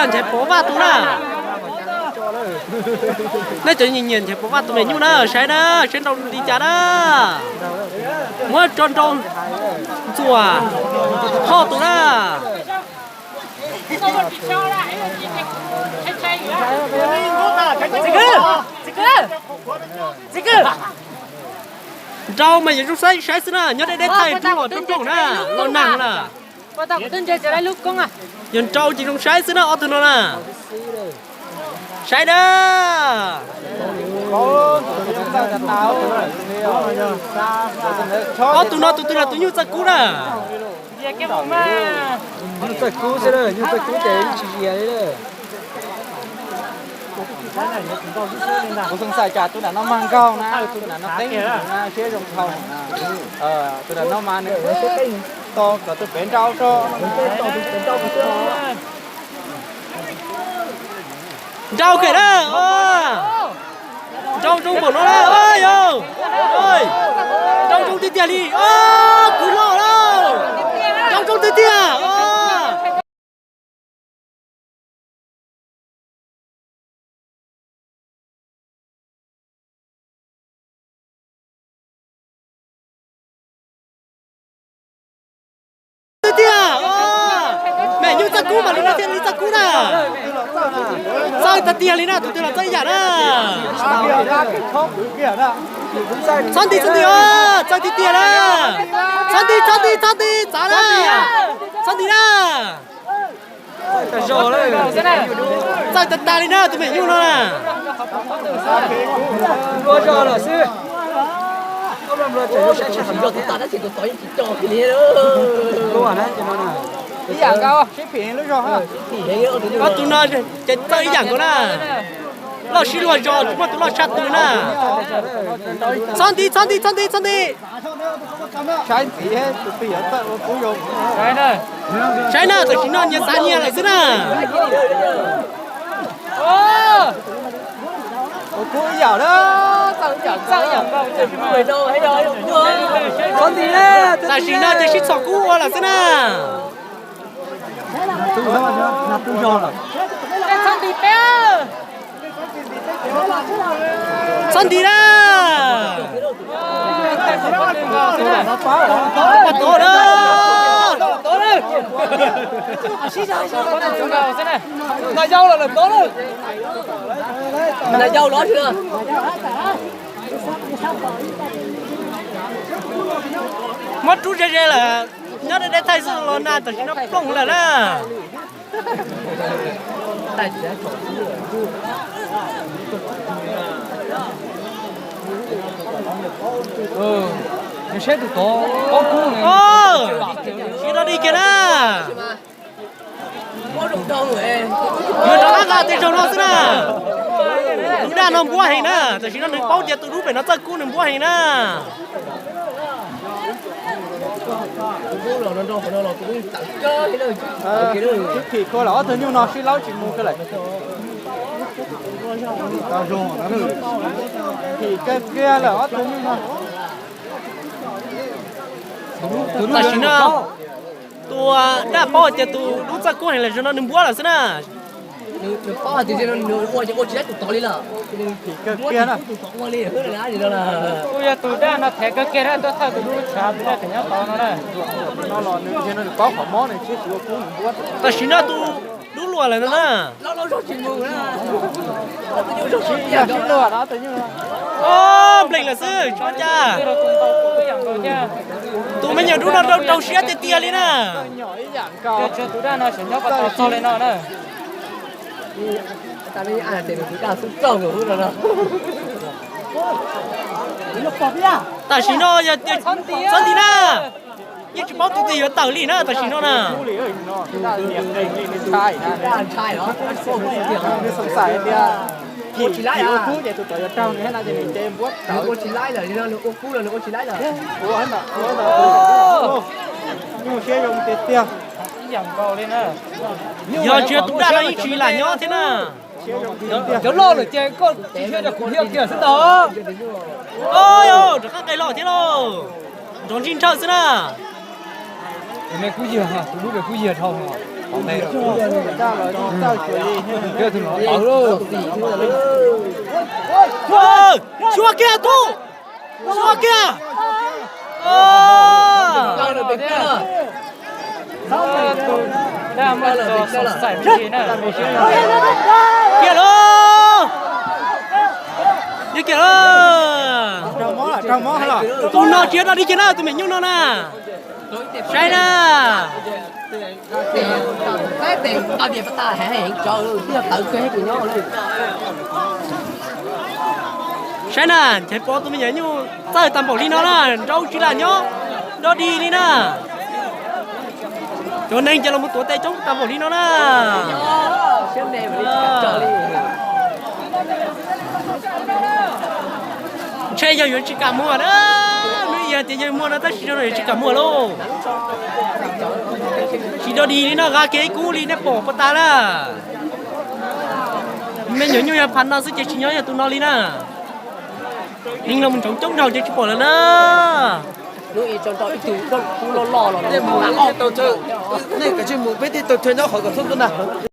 Nchaiv Pov Vaj tus na. Nej cov nyiam nchaiv Pov Vaj tus me nyuam na, saib na, saib nrau li cas na. Muab tso nrau ntxuam hoj tus na. Nrau mas yog zoo saib xwb na, nyob deb deb thaij rub los rooj rooj na, los nag na. Yog nrau ces zoo saib xwb na, ob tug no na. Saib na. Ob tug no tus twg los tus nyuj txawj kub na. Nyuj txawj kub xwb, nyuj txawj kub ces tsis zias li. Kuv xav xav cas tus nram no mag nkaug na, tus nram no qeeb na, siab zoo dhau na. Tus nram no mas nws to kom tus pem nrau tso. Nrau kiag na. Nrau zoo npaum no na, yog nrau zoo tiag tiag li. Kwv loj na, nrau zoo tiag tiag. Tiag tiag, me nyuj txawj kub mas li no thiaj li txawj kub na. Txawj tiag tiag li na, tus twg los txawj ib yam na. Txhob nti txhob nti, txawj tiag tiag na. Txhob nti txhob nti txhob nti, txav na. Txhob nti na. Txawj tag tag li na tus me nyuj no na. Lua zog lawm xwb. Ib yam nkaus, sib phim lub zog. Ob tug no ces txawj ib yam nkaus na. Loj sib luag zog, tsis muaj tus loj tshaj twg na. Txhob nti txhob nti txhob nti txhob nti. Saib ntxiv tus twg yuav txawj ua kub zoo. Saib na, tam sim no nyias xav nyias lawm xwb na. Ua kub ib yam na, txawj ib yam, txawj ib yam. Tam sim no ces sib txhom kub ua lawm xwb na. Txhob nti na. Pas tod na. Nag yau los lawm tod na. Nag yau los. Muab rub ze ze lawm, nyob deb deb thaij xwb los nag tam sim no plooj lawm na. Tsis no di kiag na. Nws rov qab nqa tej zaug no xwb na. Tus daj no npuab heev na, tam sim no nws paub tias tus dub pem no txawj kub nws npuab heev na. Phim kho los ob tug nyuj no sib laub tsis mus kiag lawm. Phim kiag kiag lawm ob tug nyuj no. Tam sim no tus daj paub hais tias tus dub txawj kub heev lawm, zaum no nws npuab lawm xwb na. Nws paub hais tias nws ua ces ua tsis laib tus tod li lawm. Phim kiag kiag na. Kuj yog tus daj no thev kawg kiag na, tuaj thawj tus dub tshav tus daj tseem nyob tod no na. No los nws, nws paub qhov mob nws thiaj tsis ua kub nws npuab. Tam sim no tus dub luam lawm ntag na. Sib luam no tus nyuj. Nplees lawm xwb tsis ua cas. Tus me nyuam dub no raug raug siab tiag tiag li na. Tus daj no tseem nyob ko taw txog li no na. Tam sim no yog txhob nti na, yeej tsis paub tus twg yuav tawm li na tam sim no na. Nws xav hais tias phim ua kub ces tus tod yuav raug nws thiab no ces nws nce npuab tawm. Nyuj siab zoo tiag tiag. Yog tsis yog tus daj no yeej tsis lam nyob thiab na. Cov loj lawm ces koj tsis siab rau kuv thiab kiag xwb ntag. Rov qab nqes los thiab lauj. Nrov ntsig ntshaw xwb na. Tus me kub yig, tus lub me kub yig dhau. Xyuas kiag tub, xyuas kiag. Kiag lauj, kiag lauj. Tus no tsis yog dog dig kiag na, tus me nyuam no na. Saib na. Saib na, ntshe pom tus me nyuam nyuj txawj tag npaum li no na, nrau tsis lam nyob dog dig li na. Cov neeg ces los mus tuav tes coob tag npaum li no na. Ntshe yog yuav tsis kam muag na. Nws yog tias yog muag no tab sis no yuav tsis kam muag lauj. Tsis dog dig li no, nqa kiag ib kub li nej pom puas tas na. Me nyuam nyuj yog phav no xwb ces tsis nyob yog tus no li na. Neeg los mus ntsoov coob nraug ces tsis pom lawm na. Nej kav tsij mus, peb thiaj tau chaw nyob qhov kom thoob tuaj na.